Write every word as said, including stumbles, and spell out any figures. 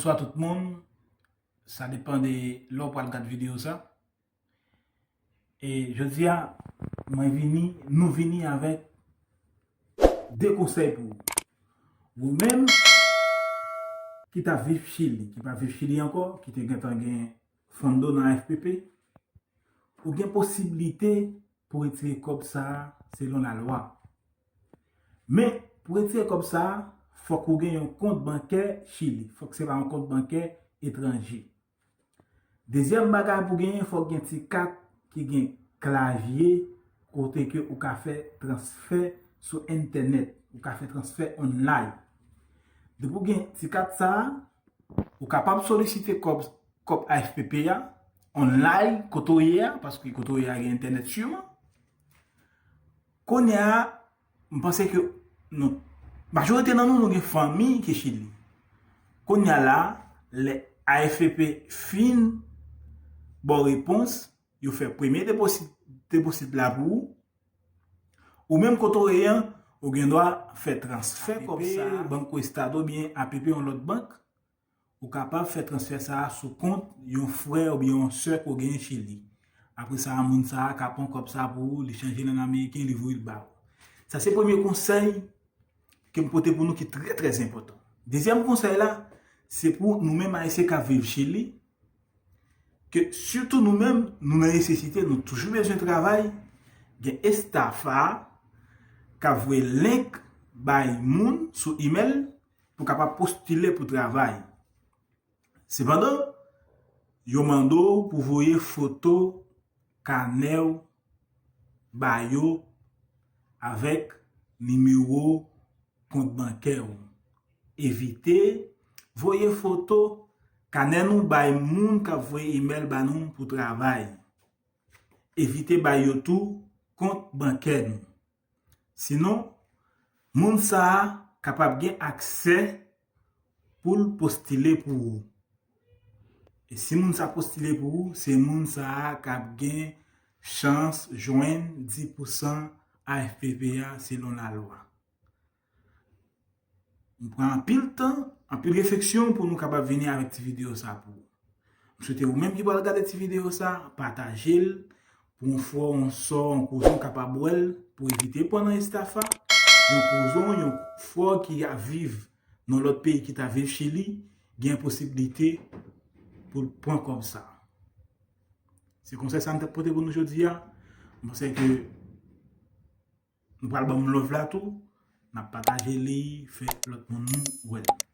Bonswa tout moun. Sa depann de lè w pral gad videyo sa. E jodi a, mwen vini, nou vini avèk de konsèy pou ou. Ou menm ki t ap viv Chili, ki pa viv Chili ankò, ki te gentan gen fondo nan A F P P, ou gen posiblite pou retire kòb sa a selon lalwa. Men, pou retire kòb sa a, fòk ou gen yon kont bankè Chili. Fòk se pa yon kont bankè etranje. Dezyèm bagay pou genyen, fòk gen ti kat ki gen klavye kote ke ou ka fè transfè sou entènèt, ou ka fè transfè online. Depi w gen ti kat sa a, ou kapab solisite kòb, kòb A F P P a online kote w ye a, paske kote w ye a gen entènèt siman. Kounye a, m panse ke nou, majorite nan nou, nou gen fanmi ki Chili. Kounye a la, lè A F P P fin ba w repons, yo fè premye deposit, deposit la pou ou. Ou menm kote w ye a, ou gen dwa fè transfè kòb sa a, Banco Estado oubyen A P P yon lòt bank. Ou kapab fè transfè sa a sou kont yon frè oubyen yon sè ke w genyen Chili. Apre sa, moun sa a ka pran kòb sa a pou ou, li chanje l an ameriken, li voye l ba ou. Sa se premye konsèy ke m pote pou nou ki trè, trè enpòtan. Dezyèm konsèy la, se pou nou menm Ayisyen k ap viv Chili, ke sitou nou menm, nou nan nesesite, nou toujou bezwen travay, gen Estafa k ap voye link bay moun sou imèl pou kapab postile pou travay. Sepandan, yo mande w pou voye foto kanè w ba yo avèk nimewo kont bankè w. Evite voye foto kanè nou bay moun k ap voye imèl ba nou pou travay. Evite bay yo tou kont bankè nou. Sinon, moun sa a kapab gen aksè pou l postile pou ou. E si moun sa a postile pou ou, se moun sa a k ap gen chans jwenn dis pousan A F P P a selon lalwa. M pran anpil tan, anpil refleksyon pou nou kapab vini avèk ti videyo sa pou ou. M swete ou menm ki pral gade ti videyo sa, pataje l pou yon frè, yon sè, yon kouzen kapab wè l, pou evite pran nan estafa, yon kouzen, yon frè ki ap viv nan lòt peyi ki ta viv Chili, gen posiblite pou l pran kòb sa. Se konsèy sa m t ap pote pou nou jodi a. M panse ke nou pral ban m love la tou. N ap pataje li, fè lòt moun nou wè l.